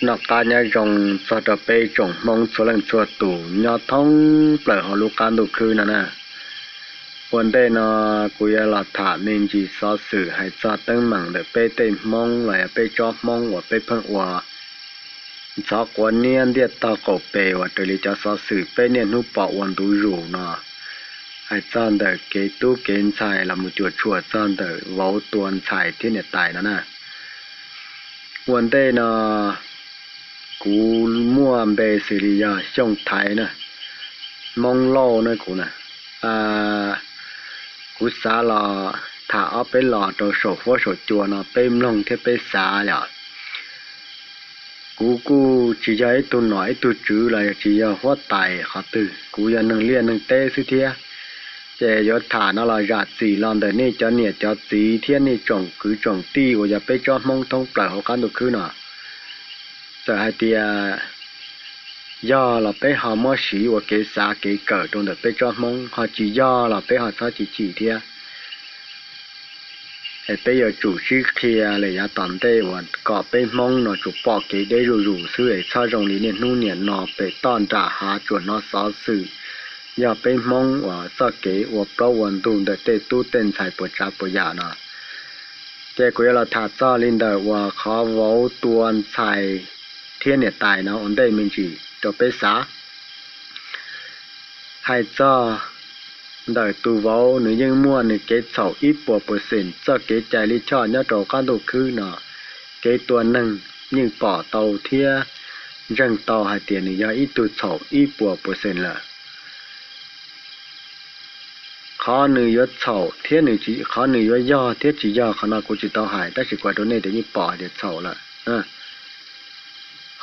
Noj qab nyob zoo txog rau peb tsoom Hmoob txhua leej txhua tus nyob thoob plaws hauv lub qab ntuj khwb no na. Ua ntej no kuv yuav los tham me ntsis xov xwm hais txog teeb meem ntawm peb tej Hmoob los yog peb tsob Hmoob uas peb pheej ua ntxhov quav niab ntiaj tog qaum pes uas raws li cov xov xwm peb niaj hnub pom ua ntu zus no, hais txog ntawm kev tub kev ntxhais los mus cuam tshuam txog ntawm vauv tua ntxhais thiab niam tais no na. Ua ntej no kuv muaj npe xws li yog Xyooj Thaiv na, Hmoob Lauj na kuv na. Kuv xav los tham ob peb los rau saum huab saum cua no peb mloog thiab peb xav yom. Kuv kuj tsis yog ib tug nom ib tug tswv los yog tsis yog huab tais qhov twg, kuv yog neeg liaj neeg teb xwb thiab. Ces yuav tham no los zam txim los ntawm nej cov niam cov txiv thiab nej tsoom kwv tsoom tij uas yog peb tsob Hmoob thoob plaws hauv qab ntuj khwb no. Txawm hais tias yog los peb ho muab siv ua kev xav kev kawm rau ntawm peb tsob Hmoob, ho tsis yog los peb ho txhob chim chim thiab. Es peb yuav tsum sib qhia lawm yav tom ntej uas kom peb Hmoob no tsuas pom kev deb zuj zus xwb es txhob zoo li niaj hnub niam no pem toj nram hav tsuas hnov xov xwm yog peb Hmoob uas txoj kev ua plaub ua ntug ntawm tej tub tej ntxhais puas tsav puas yam no. Ces kuv yuav los tham txog li ntawm uas qhov vauv tua ntxhais thiab niam tais no ua ntej me ntsis rau peb xav. Hais txog ntawm tus vauv, nws yeej muaj nws kev txhaum ib puas percent. Txoj kev cai lij choj nyob rau qab ntuj khwb no, kev tua neeg yeej pom tau thiab ntseeg tau hais tias nws yog ib tug txhaum ib puas percent lawm. Qhov nws yuav txhaum thiab nws tsis, qhov nws yuav yog thiab tsis yog, qhov no kuv tsis tau hais, tab sis kuv hais rau nej tias yeej pom hais tias txhaum lawm.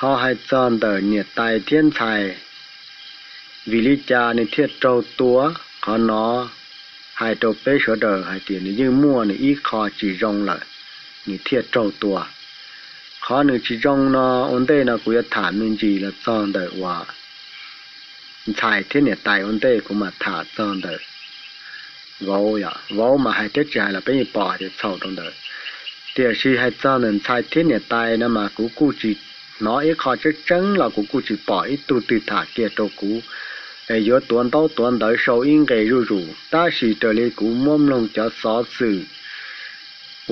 Ho hais txog ntawm niam tais thiab ntxhais, vim li cas nws thiaj raug tua, qhov no hais rau peb sawv daws hais tias nws yeej muaj nws ib qho tsis zoo lawm, nws thiaj raug tua. Qhov nws tsis zoo no, ua ntej no kuv yuav tham me ntsis los txog ntawm uas ntxhais thiab niam tais ua ntej, kuv mam tham txog ntawm vauv. Vauv mas hais thiab tsis hais los peb yeej pom hais tias txhaum rau ntawd. Tiam sis hais txog ntawm ntxhais thiab niam tais no mas kuv kuj tsis hnov ib qho tseeb tseeb los kuv kuj tsis pom ib tug twg tham kiag rau kuv es yuav tuav ntaub tuav ntawv sau ib nqe zuj zus, tab sis raws li kuv muab mloog cov xov xwm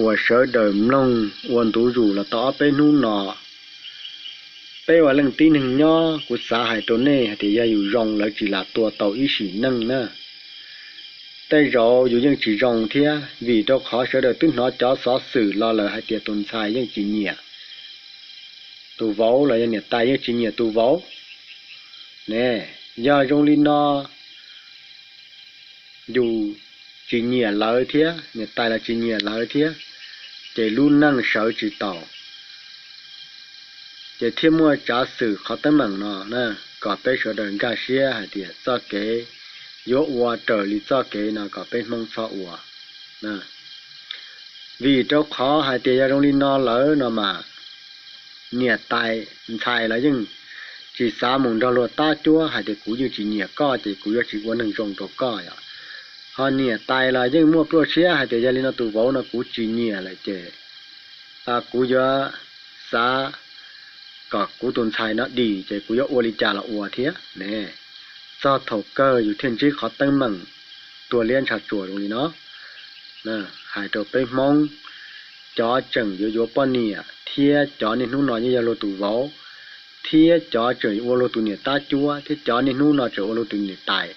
uas sawv daws mloog ua ntu zus los tau ob peb hnub no, peb ua leej tib neeg nyob, kuv xav hais rau nej hais tias yog yus zoo lawv tsis lam tua tau ib sim neej na. Tej zaum yus yeej tsis zoo thiab, vim rau qhov sawv daws twb hnov cov xov xwm los lawm hais tias tus ntxhais yeej tsis nyiam tus vauv los yog niam tais yeej tsis nyiam tus vauv ne. Yog zoo li no, yus tsis nyiam lawv thiab, niam tais los tsis nyiam lawv thiab, ces lub neej sawv tsis tau. Ces thiaj muaj tsav xwm qhov teeb meem no na, kom peb sawv daws nkag siab hais tias txoj kev yuav ua raws li txoj kev no kom peb Hmoob txhob ua. Vim rau qhov hais tias yog zoo li no lawm no mas, niam tais ntxhais los yeej tsis xav mus nrog luag tab cuab hais tias kuv yeej tsis nyiam koj ces kuv yuav tsis ua neeg zoo rau koj yom. Ho niam tais los yeej muaj pluaj siab hais tias yog li no tus vauv no kuv tsis nyiam lawm ces kuv yuav xav kom kuv tus ntxhais no dim ces kuv yuav ua li cas los ua thiab ne. Txog thaum kawg yus thiaj ntsib qhov teeb meem tuag liab ntshav tsuas zoo li no. Hais rau peb Hmoob, cov tseem yuav yuav poj niam thiab cov niaj hnub no yeej yog luag tus vauv, thiab cov tseem ua luag tus niam tab cuab, thiab cov niaj hnub no tseem ua luag tus niam tais,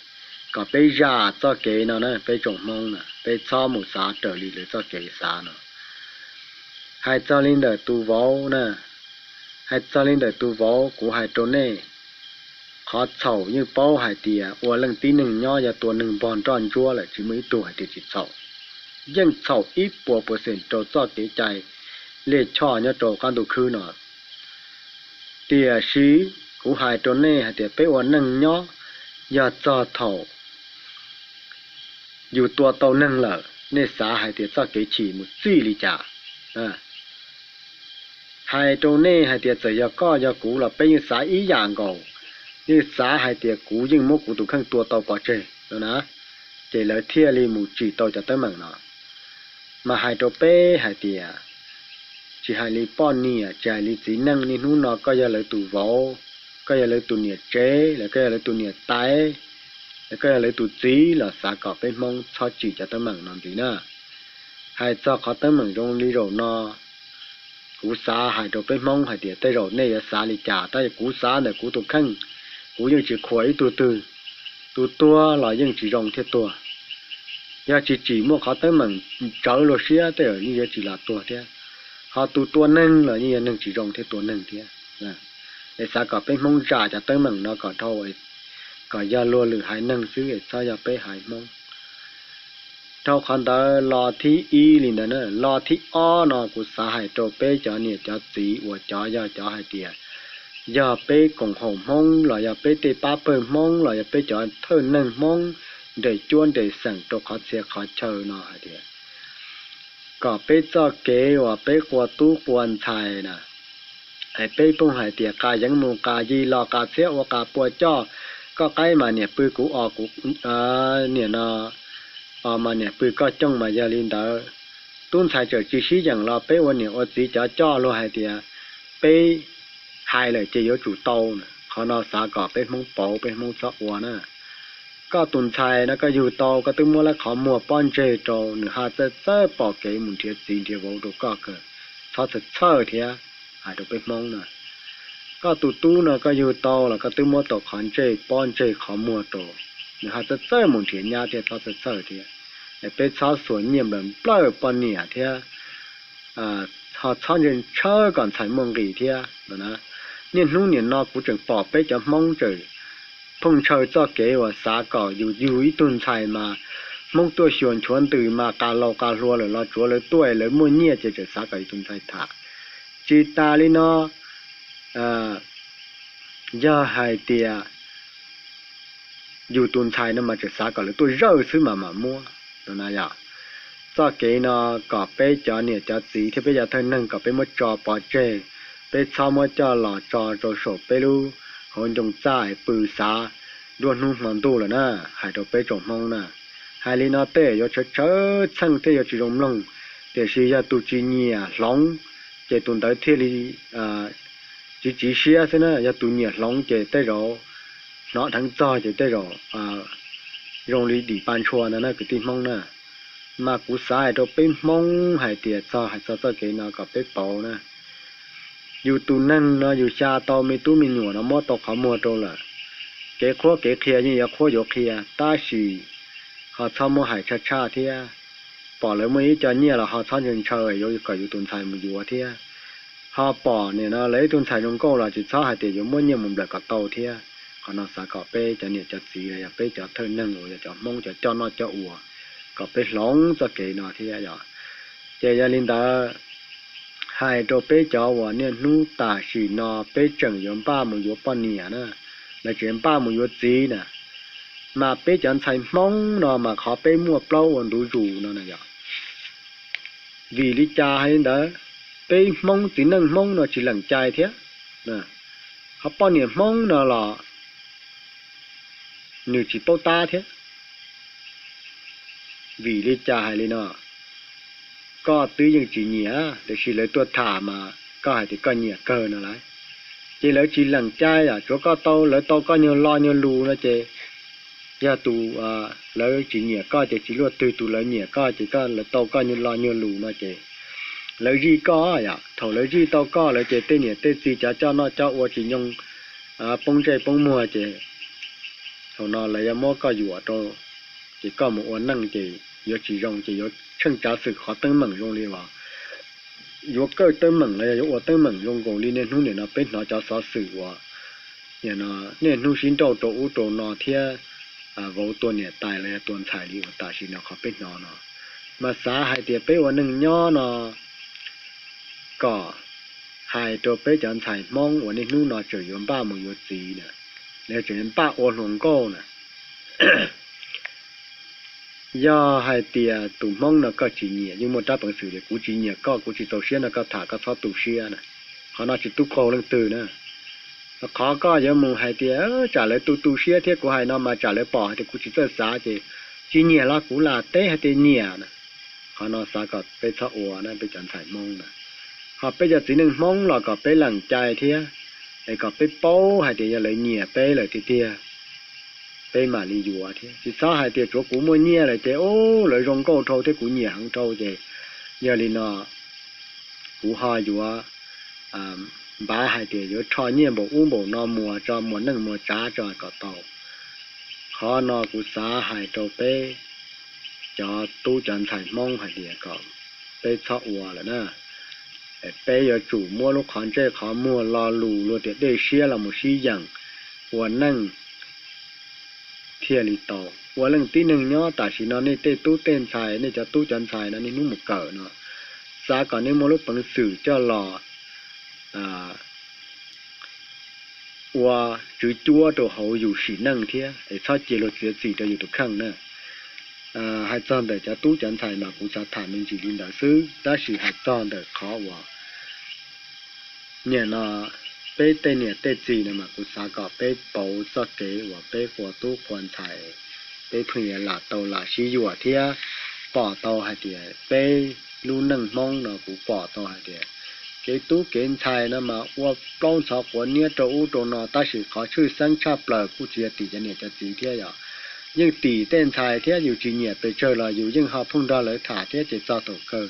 kom peb zam txoj kev no na, peb tsoom Hmoob na, peb txhob mus xav raws li lawv txoj kev xav no. Hais txog li ntawm tus vauv na, hais txog li ntawm tus vauv kuv hais rau nej, qhov txhaum yeej paub hais tias ua leej tib neeg nyob yog tua neeg npog nroj ntsuab lawm tsis muaj ib tug hais tias tsis txhaum. Yeej txhaum ib puas percent rau txoj kev cai lij choj nyob rau qab ntuj khwb no. Tiam sis kuv hais rau nej hais tias peb ua neej nyob, yog txog thaum yus tua tau neeg lawm, nej xav hais tias txoj kev chim mus txij li cas? Hais rau nej hais tias txawm yog koj yog kuv los peb yeej xav ib yam nkaus, yeej xav hais tias kuv yeej muab kuv tus kheej tua tau pov tseg no na, ces lawv thiaj li mus tsim tau cov teeb meem no. Mas hais rau peb hais tias tsis hais li poj niam, tsis hais li txiv neej, niaj hnub no koj yog lawv tus vauv, koj yog lawv tus niam tsev, los koj yog lawv tus niam tais, los koj yog lawv tus txiv los xav kom peb Hmoob txhob tsim cov teeb meem no ntxiv na. Hais txog qhov teeb meem zoo li zaum no, kuv xav hais rau peb Hmoob hais tias tej zaum nej yuav xav li cas, tab sis kuv xav ntawm kuv tus kheej, kuv yeej tsis qhuas ib tug twg. Tus tuag los yeej tsis zoo thiaj tuag. Yog tsis tsim muaj qhov teeb meem tsawv luag siab tej zaum yeej yuav tsis los tuag thiab. Ho tus tua neeg los yeej yog neeg tsis zoo thiaj tua neeg thiab. Es xav kom peb Hmoob zam cov teeb meem no kom dhau, kom yog luag lwm haiv neeg xwb es txhob yog peb haiv Hmoob. Dhau qhov ntawd los thib ib li ntawd na, los thib ob no kuv xav hais rau peb cov niam cov txiv uas cov yog cov hais tias yog peb koom haum Hmoob los yog peb tej pab pawg Hmoob los yog peb cov thawj neeg Hmoob nres cuab nres xeem rau qhov txhia qhov chaw no hais tias kom peb txoj kev uas peb qua tub qua ntxhais na, es peb pheej hais tias qas yeev mus qas yi los qas txhiab ua qas pua coj, koj qaib mas niam pw kuv os, kuv niam no os mas niam pw koj cooj mas yog li ntawd. Tub ntxhais txawm tsis sib yeem los peb ua niam ua txiv cov coj luag hais tias peb hais lawm ces yuav tsum tau. Qhov no xav kom peb Hmoob pauv, peb Hmoob txhob ua na. Koj tus ntxhais no koj yug tau koj twb muab lawv qhov muag pob ntseg rau, nws ho txawj txawj pom kev mus nrhiav txiv nrhiav vauv rau koj kawg, txhob txhawj txhawj thiab, hais rau peb Hmoob na. Koj tus tub no koj yug tau los koj twb muab tau qhov ntsej pob ntseg qhov muag rau, nws ho txawj txawj mus nrhiav nyab thiab, txhob txhawj txhawj thiab. Es peb txhob xuas nyiaj nplawm nplawm poj niam thiab, ho txhob ntshaw ntshaw kom ntxhais muaj nqis thiab no na. Niaj hnub nim no kuv tseem pom peb cov Hmoob tseem pheej ntshaw txoj kev uas xav kom yus yug ib tug ntxhais mas Hmoob tuaj xyuas nchuav ntws mas qas laus qas hluas lawm los tsuav lawv tuaj es lawv muaj nyiaj ces tseem xav kom yus tus ntxhais tham. Tsis tas li no, yog hais tias yus tus ntxhais no mas tseem xav kom lawv tuaj zawj xwb mas mam muab no na yom. Txoj kev no kom peb cov niam cov txiv thiab peb cov thawj neeg kom peb muab tso pov tseg, peb txhob muab coj los tso rau saum peb lub hauv ncoo txaj es pw xav nruab hnub hmo ntuj lawm na, hais rau peb tsoom Hmoob na. Hais li no tej yuav tshawv tshawv txheej thiab yuav tsis zoo mloog, tiam sis yog tus tsis nyiam hloov ces tus ntawd thiaj li tsiv tsiv siab xwb na. Yog tus nyiam hloov ces tej zaum hnov dheev txog ces tej zaum zoo li dim pa ntshua ntag na kwv tij Hmoob na. Mas kuv xav hais rau peb Hmoob hais tias txog hais txog txoj kev no kom peb pauv na. Yus tus neeg no yus xya tau me tub me nyuam no muab tau qhov muag rau lawm, kev qhuab kev qhia yeej yuav qhuab yuav qhia tab sis ho txhob muab hais tshaj tshaj thiab. Pom lawv muaj ib co nyiaj los ho txhob ntshaw ntshaw yuav kom yus tus ntxhais mus yuav thiab. Ho pom nim no lawv ib tug ntxhais zoo nkauj los tsis txhob hais tias yuav muab nyiaj mus nplawm kom tau thiab. Qhov no xav kom peb cov niam cov txiv los yog peb cov thawj neeg uas yog cov Hmoob cov coj noj coj ua kom peb hloov txoj kev no thiab yom. Ces yog li ntawd, hais rau peb cov uas niaj hnub tam sim no peb tseem yuav npaj mus yuav poj niam na, lawv tseem npaj mus yuav txiv na, mas peb cov ntxhais Hmoob no mas qhov peb muaj plaub ua ntu zus no na yom. Vim li cas hais li ntawd? Peb Hmoob txiv neej Hmoob no tsis lees cai thiab, ho poj niam Hmoob no los nws tsis paub tab thiab. Vim li cas hais li no? Koj twb yeej tsis nyiam, tiam sis lawv tuaj tham mas koj hais tias koj nyiam kawg no lauj. Ces lawv tsis lees cai, tsuav koj tau, lawv tau koj nyuag lo nyuag lus no ces, yog tus lawv tsis nyiam koj ces tsis luaj twg, tus lawv nyiam koj ces koj, lawv tau koj nyuag lo nyuag lus no ces lawv zij koj yom. Thaum lawv zij tau koj lawm ces tej niam tej txiv cov coj noj coj ua tsis nyoo, poob ntsej poob muag ces thaum no lawv yuav muab koj yuam rau, ces koj mus ua neej ces yuav tsis zoo, ces yuav tsheej tsav xwm qhov teeb meem zoo li los yuav kawj teeb meem los yog yuav ua teeb meem zoo nkaus li niaj hnub nim no peb hnov cov xov xwm uas niaj hnub sib nrauj rau ub rau no thiab vauv tua niam tais los yog tua ntxhais li uas tam sim no qhov peb hnov no. Mas xav hais tias peb ua neej nyob no kom hais rau peb cov ntxhais Hmoob uas niaj hnub no tseem yuav npaj mus yuav txiv na, los tseem yuav npaj ua hluas nkauj na, yog hais tias tus Hmoob no koj tsis nyiam, yeej muaj rab peev xwm tias kuv tsis nyiam koj, kuv tsis txaus siab nrog koj tham, koj txhob tu siab na. Qhov no tsis tub qaug leej twg na. Qhov koj yuav mus hais tias tsam lawv tu tu siab thiab kuv hais no mas tsam lawv pom hais tias kuv tsis txawj xav ces tsis nyiam los kuv lam teb hais tias nyiam na. Qhov no xav kom peb txhob ua na peb cov ntxhais Hmoob na. Ho peb cov txiv neej Hmoob los kom peb lees cai thiab, es kom peb paub hais tias yog lawv nyiam peb lawm tiag tiag, peb mam li yuav thiab. Tsis txhob hais tias tsuav kuv muaj nyiaj lawm ces ub lawv zoo nkauj dhau thiab kuv nyiam heev dhau ces yog li no kuv ho yuav npav hais tias yuav rho nyiaj npaum ub npaum no muas tso, muas neej muas tsav tso kom tau. Qhov no kuv xav hais rau peb cov tub cov ntxhais Hmoob hais tias kom peb txhob ua lawm na. Peb yuav tsum muab lub qhov ntsej qhov muag lo lus luag tias dej siab los mus sib yeem ua neej thiaj li tau. Ua leej tib neeg nyob tam sim no nej tej tub tej ntxhais, nej cov tub cov ntxhais no niaj hnub mus kawm no, xav kom nej muaj lub peev xwm coj los ua tswv cuab rau hauv yus sim neej thiab es txhob cia luag txiav txim rau yus tus kheej na. Hais txog ntawm cov tub cov ntxhais mas kuv xav tham me ntsis li ntawd xwb, tab sis hais txog ntawm qhov uas niam no peb tej niam tej txiv no mas kuv xav kom peb pauv txoj kev uas peb qhua tub qhua ntxhais, peb pheej yuav lam tau lam sib yuam thiab pom tau hais tias peb lub neej Hmoob no kuv pom tau hais tias kev tub kev ntxhais no mas ua plaub ntxhov quav niab rau ub rau no, tab sis qhov tshwj xeeb tshaj plaws kuj tsis yog tim cov niam cov txiv thiab, yog yeej tim tej ntxhais thiab. Yus tsis nyiam pes tsawg los yus yeej ho phooj nrog lawv tham thiab ces txog thaum kawg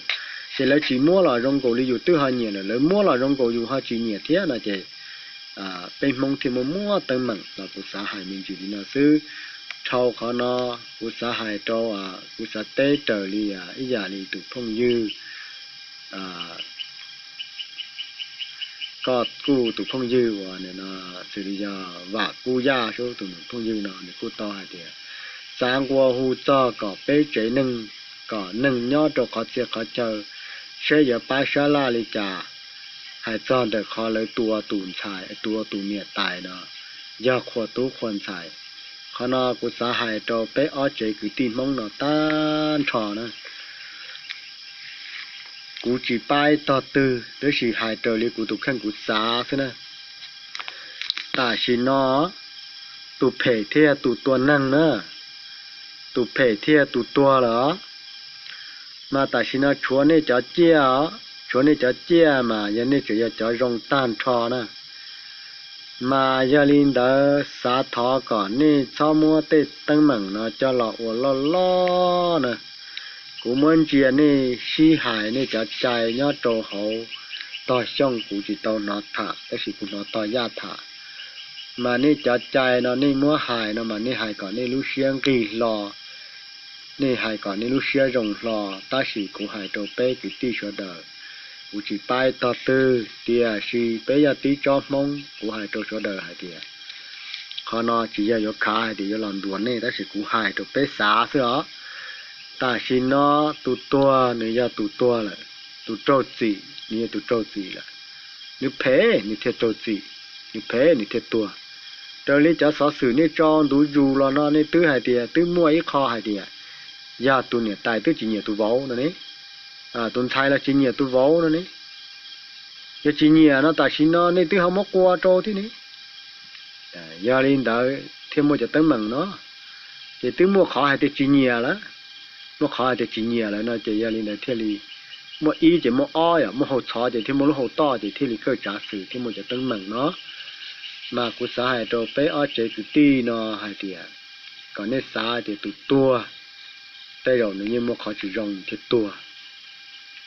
ces lawv tsis muab los zoo nkaus li yus twb ho nyiam lawm, lawv muab los zoo nkaus yus ho tsis nyiam thiab no ces peb Hmoob thiaj muaj muab teeb meem los kuv xav hais me ntsis li no xwb. Dhau qhov no kuv xav hais rau, kuv xav teb raws li ib yam li tus phooj ywg, koj kuj tus phooj ywg uas xws li yog Vam Kub Yaj, tus phooj ywg no nws kuj tau hais tias xav nqua hu txog kom peb tsev neeg kom neeg nyob rau qhov txhia qhov chaw, seb yuav pab sab laj li cas. Hais txog ntawm qhov lawv tua tus ntxhais, tua tus niam tais no, yog qhua tub qhua ntxhais. Qhov no kuv xav hais rau peb ob tsev kwv tij Hmoob no tag nrho na. Kuv tsis paib tog twg, tab sis hais raws li kuv tus kheej kuv xav xwb na. Tam sim no tus phem thiaj tus tua neeg na, tus phem thiaj tus tuag lawm. Mas tam sim no tshuav nej cov ciaj os, tshuav nej cov ciaj mas yog nej tseem yog cov zoo tag nrho na. Mas yog li ntawd xav thov kom nej txhob muab tej teeb meem no coj los ua loj loj na. Kuv muab ntsia nej sib hais nej cov cai nyob rau hauv tog xyooj kuv tsis tau hnov tham, tab sis kuv hnov tog Yaj tham. Mas nej cov cai no nej muab hais no mas nej hais kom nej lub siab nqig hlo, nej hais kom nej lub siab zoo hlo, tab sis kuv hais rau peb kwv tij sawv daws, kuv tsis paib tog twg, tiam sis peb yog tib tsob Hmoob, kuv hais rau sawv daws hais tias qhov no tsis yog yuav khav hais tias yuav los ntuas nej, tab sis kuv hais rau peb xav xwb os. Tam sim no tus tuag nws yog tus tuag lawm, tus raug txim nws yog tus raug txim lawm. Nws phem nws thiaj raug txim, nws phem nws thiaj tuag. Raws li cov xov xwm nej tso ntu zus los no nej twb hais tias twb muaj ib qho hais tias yog tus niam tais twb tsis nyiam tus vauv no ne, tus ntxhais los tsis nyiam tus vauv no ne. Yog tsis nyiam no tam sim no nej twb ho muab qua rau thiab ne. Yog li ntawd thiaj muaj cov teeb meem no, ces twb muaj qhov hais tias tsis nyiam lawm, muaj qhov hais tias tsis nyiam lawm no ces yog li ntawd thiaj li muaj ib ces muaj ob, yog muaj hau txhov ces thiaj muaj lub hau toj, ces thiaj li kawj tsav xwm thiaj muaj cov teeb meem no. Mas kuv xav hais rau peb ob tsev kwv tij no hais tias kom nej xav tias tus tuag tej zaum nws yeej muaj qhov tsis zoo thiaj tuag,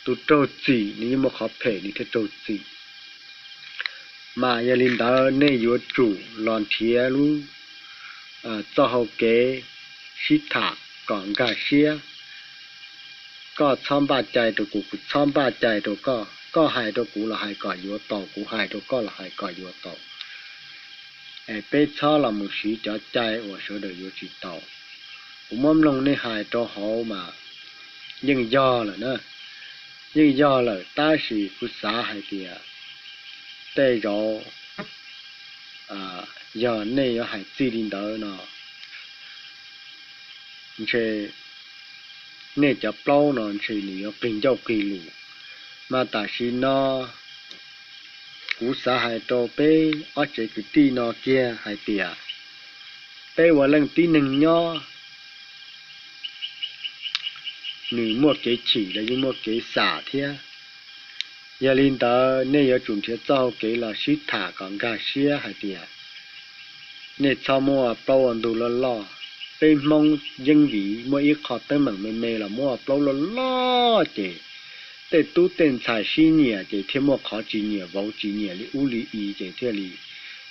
tus raug txim nws yeej muaj qhov phem nws thiaj raug txim. Mas yog li ntawd nej yuav tsum los nrhiav lub txoj hau kev sib tham kom nkag siab. Koj txhob npaj cai rau kuv, kuv txhob npaj cai rau koj, koj hais rau kuv los hais kom yuav tau, kuv hais rau koj los hais kom yuav tau. Es peb txhob los mus siv cov cai uas sawv daws yuav tsis tau. Kuv muab mloog nej hais rau hauv mas yeej yog lawm na, yeej yog lawm, tab sis kuv xav hais tias tej zaum yog nej yuav hais txij li ntawd no ntshe nej cov plaub no ntshe nws yuav qig ncauj qig lus. Mas tam sim no kuv xav hais rau peb ob tsev kwv tij no kiag hais tias peb ua leej tib neeg nyob, nws muaj kev chim los yeej muaj kev xam thiab. Yog li ntawd nej yuav tsum nrhiav txoj hau kev los sib tham kom nkag siab hais tias nej txhob muaj plaub ua ntug loj loj. Peb Hmoob yeej vim muaj ib qho teeb meem me me los muab ua plaub loj loj ces tej tub tej ntxhais sib nyiam ces thiaj muaj qhov tsis nyiam vauv tsis nyiam li ub li i ces thiaj li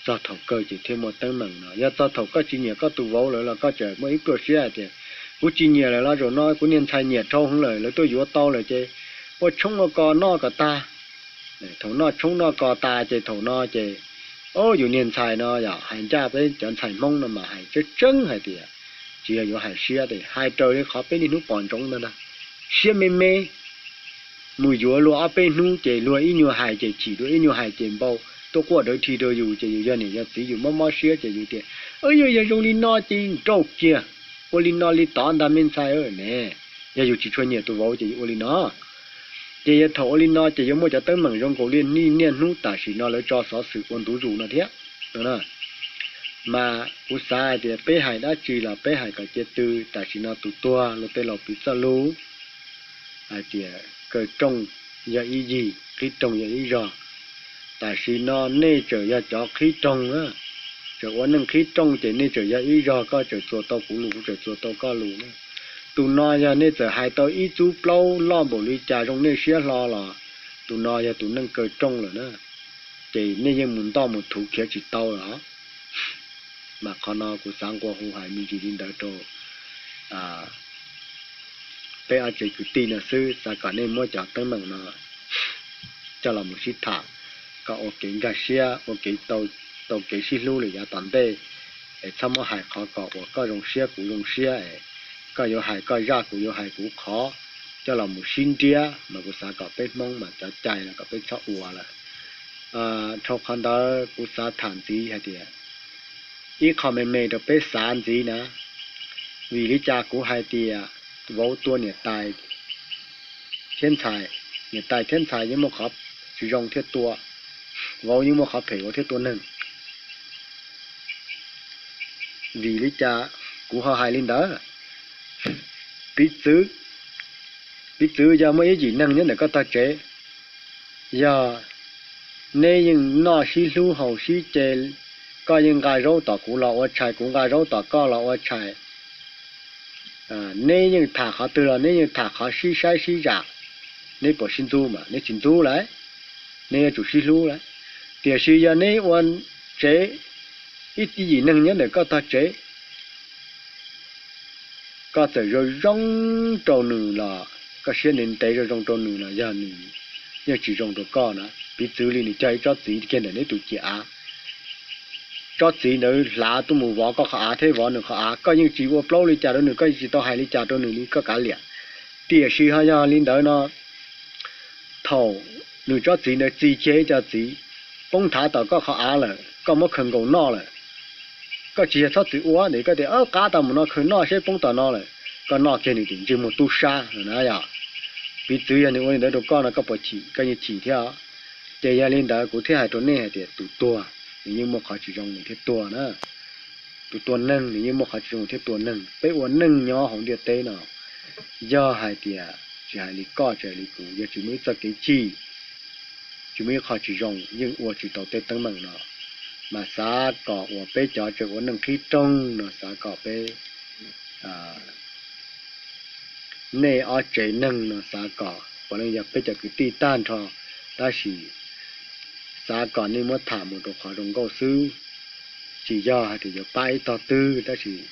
txog thaum kawg ces thiaj muaj teeb meem no. Yog txog thaum koj tsis nyiam koj tus vauv lawm los koj tseem muaj ib pluaj siab hais tias kuv tsis nyiam lawm los zaum no kuv niag ntxhais nyiam dhau heev lawm, lawv tuaj yuav tau lawm ces ua tshoob ua kos noj kom tag. Thaum noj tshoob noj kos tas ces thaum no ces, o, yus niag ntxhais no yog hais ncaj peb cov ntxhais Hmoob no mas hais tseeb tseeb hais tias tsis yog yuav hais siab tias hais raws li qhov peb niaj hnub pom ntsoov ntag, siab me me. Mus yuav luag ob peb hnub ces luag ib nyuag hais ces chim, luag ib nyuag hais ces npau, tuaj quaj dawv dhi rau yus ces yus yog niam yog txiv yus mob mob siab ces yus tias, yog, yog zoo li no ces nrauj kiag, ua li no li tod ntag me ntxhais ne. Yog yus tsis tshua nyiam tus vauv ces yus ua li no. Ces yog thaum ua li no ces yuav muaj cov teeb meem zoo nkaus li niaj hnub tam sim no lawv tso xov xwm ua ntu zus no thiab. Mas kuv xav hais tias peb hais dab tsi los peb hais kom cia tw, tam sim no tus tuag luag tej laus piv txoj lus hais tias kaw rooj yog ib yig, qhib rooj yog ib zog. Tam sim no nej tseem yog cov qhib rooj, tseem ua neej qhib rooj ces nej tseem yog ib zog, koj tseem txuas tau kuv lus kuv tseem txuas tau koj lus na. Tus no yog nej txawm hais tau ib txub plaub loj npaum li cas zoo nej siab hlo los tus no yog tus neeg kaw rooj lawm na, ces nej yeej mus ntoj mus thuv khiav tsis tau lawm. Mas qhov no kuv xav nqua hu hais me ntsis li ntawd rau peb ob tsev kwv tij no xwb, xav kom nej muab cov teeb meem no coj los mus sib tham kom ua kev nkag siab, ua kev tau kev sib hlub lawm yav tom ntej. Es txhob muab hais qhov kom uas koj zoo siab kuv zoo siab es koj yuav hais koj zaj kuv yuav hais kuv qhov coj los mus sib nriab, mas kuv xav kom peb Hmoob mas cov cai no kom peb txhob ua lawm. Dhau qhov ntawd kuv xav tham ntxiv hais tias ib qho me me rau peb xav ntxiv na, vim li cas kuv hais tias vauv tua niam tais thiab ntxhais, niam tais thiab ntxhais yeej muaj qhov tsis zoo thiaj tua, vauv yeej muaj qhov phem vauv thiaj tua neeg. Vim li cas kuv ho hais li ntawd? Piv txwv, piv txwv yog muaj ib yim neeg nyob ntawm koj tog tsev, yog neb yeej noj sib hlub haus sib ce, koj yeej nqa zaub tom kuv los ua tshais, kuv nqa zaub tom koj los ua tshais, neb yeej tham qhov twg los neb yeej tham qhov sib saib sib zam, neb puas sib ntxub? Mas neb tsis ntxub lawm, neb yuav tsum sib hlub lawm. Tiam sis yog neb ua tsev, ib yim neeg nyob ntawm koj tog tsev, koj txawm zoo zoo rau nws los koj siab ntev ntev zoo zoo rau nws los yog nws yeej tsis zoo rau koj na. Piv txwv li nws cog ib tsob txiv kiag ntawm neb tus ciam av, tsob txiv ntawd hlav tuaj mus vov koj qhov av thiab vov nws qhov av, koj yeej tsis ua plaub li cas rau nws, koj yeej tsis tau hais li cas rau nws li, koj kav liam. Tiam sis ho yog li ntawd no, thaum nws tsob txiv ntawd txi kiag ib co txiv poob nthav tom koj qhov av lawm, koj muab khaws nkaus noj lawm, koj tsis yog txhob txwm ua ntawd, koj tias qab tau mus no khaws noj seb poob tom no lawm, koj noj kiag nws tim ntsej muag tub sab na yog. Piv txwv yog nws ua li ntawd rau koj no koj puas chim? Koj yeej chim thiab. Ces yog li ntawd kuv thiaj hais rau nej hais tias tus tuag nws yeej muaj qhov tsis zoo nws thiaj tuag na. Tus tua neeg nws yeej muaj qhov tsis zoo thiaj tua neeg. Peb ua neej nyob hauv ntiaj teb no, yog hais tias tsis hais li koj tsis hais li kuv, yog tsis muaj ib txoj kev chim, tsis muaj ib qho tsis zoo yeej ua tsis tau tej teeb meem no. Mas xav kom uas peb cov tseem ua neej qhib rooj no xav kom peb, nej ob tsev neeg no xav kom puav leej yog peb cov kwv tij tag nrho, tab sis xav kom nej muab tham mus rau qhov zoo nkauj xwb. Tsis yog hais tias yuav pab ib tog twg, tab sis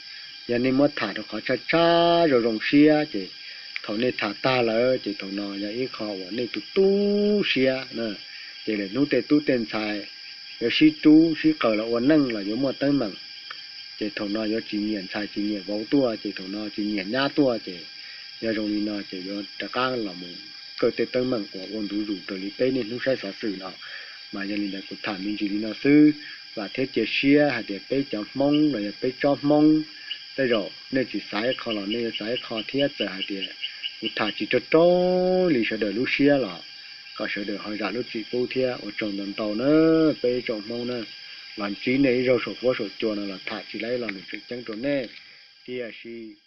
yog nej muab tham rau qhov tshaj tshaj zoo zoo siab ces thaum nej tham tag lawm ces thaum no yog ib qho uas nej tu tu siab na, ces lwm hnub tej tub tej ntxhais yuav sib rub sib qaws los ua neej los yuav muaj teeb meem. Ces thaum no yuav tsis nyiam ntxhais tsis nyiam vauv tuaj, ces thaum no tsis nyiam nyab tuaj, ces yog zoo li no ces yuav rov qab los mus kawj tej teeb meem uas ua ntu zus raws li peb niaj hnub saib xov xwm no. Mas yog li ntawd kuv tham me ntsis li no xwb, vam thiab cia siab hais tias peb cov Hmoob los yog peb tsob Hmoob, tej zaum nej tsis xav ib qho los nej yuav xav ib qho thiab. Txawm hais tias kuv tham tsis raug raug li sawv daws lub siab los kom sawv daws ho zam lub txim pub thiab. Ua tsaug ntau ntau na peb ib tsoom Hmoob na, los ntsib nej ib zaug saum fuab saum cua no los tham tsis laib los nws tseem ceeb rau nej. Tiam sis